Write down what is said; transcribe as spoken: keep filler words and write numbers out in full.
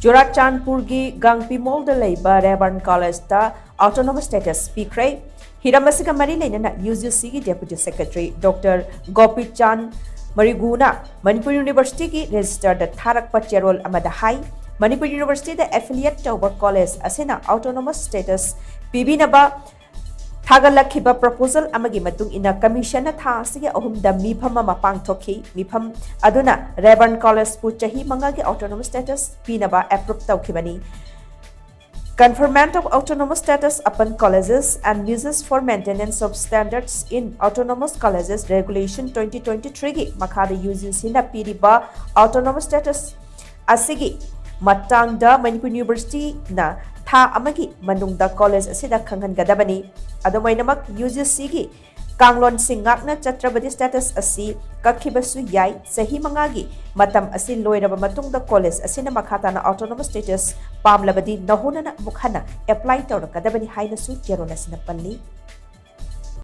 ꯆꯨꯔꯥꯆꯥꯟꯄꯨꯔꯒꯤ ꯒꯥꯡꯄꯤꯃꯣꯜꯗ ꯂꯩꯕ ꯔꯦꯕꯥꯔꯟ ꯀꯣꯂꯦꯖꯇ autonomous status ꯄꯤꯈ꯭ꯔꯦ꯫ ꯍꯤꯔꯝ ꯑꯁꯤꯒ ꯃꯔꯤ ꯂꯩꯅꯅ UGCꯒꯤ Deputy Secretary Doctor ꯒꯣꯄꯤꯆꯥꯟ ꯃꯔꯤꯒꯨꯅ ꯃꯅꯤꯄꯨꯔ ꯌꯨꯅꯤꯚꯔꯁꯤꯇꯤꯒꯤ ꯔꯦꯖꯤꯁꯇꯔꯗ ꯊꯥꯔꯛꯄ ꯆꯦꯔꯣꯜ ꯑꯃꯗ ꯍꯥꯏ, ꯃꯅꯤꯄꯨꯔ ꯌꯨꯅꯤꯚꯔꯁꯤꯇꯤꯗ affiliate ꯇꯧꯕ ꯀꯣꯂꯦꯖ ꯑꯁꯤꯅ autonomous status ꯄꯤꯕꯤꯅꯕ ꯊꯥꯒꯠꯂꯛꯈꯤꯕ proposal ꯑꯃꯒꯤ ꯃꯇꯨꯡ ꯏꯟꯅ commissionꯅ ꯊꯥ ꯑꯁꯤꯒꯤ ꯑꯍꯨꯝꯗ ꯃꯤꯐꯝ ꯑꯃ ꯄꯥꯡꯊꯣꯛꯈꯤ꯫ ꯃꯤꯐꯝ ꯑꯗꯨꯅ ꯔꯦꯕꯥꯔꯟ ꯀꯣꯂꯦꯖꯄꯨ ꯆꯍꯤ ꯃꯉꯥꯒꯤ autonomous status ꯄꯤꯅꯕ approve ꯇꯧꯈꯤꯕꯅꯤ꯫ Conferment of autonomous status upon colleges and measures for maintenance of standards in autonomous colleges regulation twenty twenty-threeꯒꯤ ꯃꯈꯥꯗ UGCꯅ ꯄꯤꯔꯤꯕ autonomous status ꯑꯁꯤꯒꯤ ꯃꯇꯥꯡꯗ ꯃꯅꯤꯄꯨꯔ ꯌꯨꯅꯤꯚꯔꯁꯤꯇꯤꯅ ꯊꯥ ꯑꯃꯒꯤ ꯃꯅꯨꯡꯗ ꯀꯣꯂꯦꯖ ꯑꯁꯤꯗ ꯈꯪꯍꯟꯒꯗꯕꯅꯤ꯫ ꯑꯗꯨꯝ ꯑꯣꯏꯅꯃꯛ, UGCꯒꯤ ꯀꯥꯡꯂꯣꯟꯁꯤꯡ ꯉꯥꯛꯅ ꯆꯠꯇ꯭ꯔꯕꯗꯤ status ꯑꯁꯤ ꯀꯛꯈꯤꯕꯁꯨ ꯌꯥꯏ꯫ ꯆꯍꯤ ꯃꯉꯥꯒꯤ ꯃꯇꯝ ꯑꯁꯤ ꯂꯣꯏꯔꯕ ꯃꯇꯨꯡꯗ ꯀꯣꯂꯦꯖ ꯑꯁꯤꯅ ꯃꯈꯥ ꯇꯥꯅ autonomous status ꯄꯥꯝꯂꯕꯗꯤ ꯅꯧꯍꯧꯅꯅ ꯑꯃꯨꯛ ꯍꯟꯅ apply ꯇꯧꯔꯛꯀꯗꯕꯅꯤ ꯍꯥꯏꯅꯁꯨ ꯆꯦꯔꯣꯜ ꯑꯁꯤꯅ ꯄꯜꯂꯤ꯫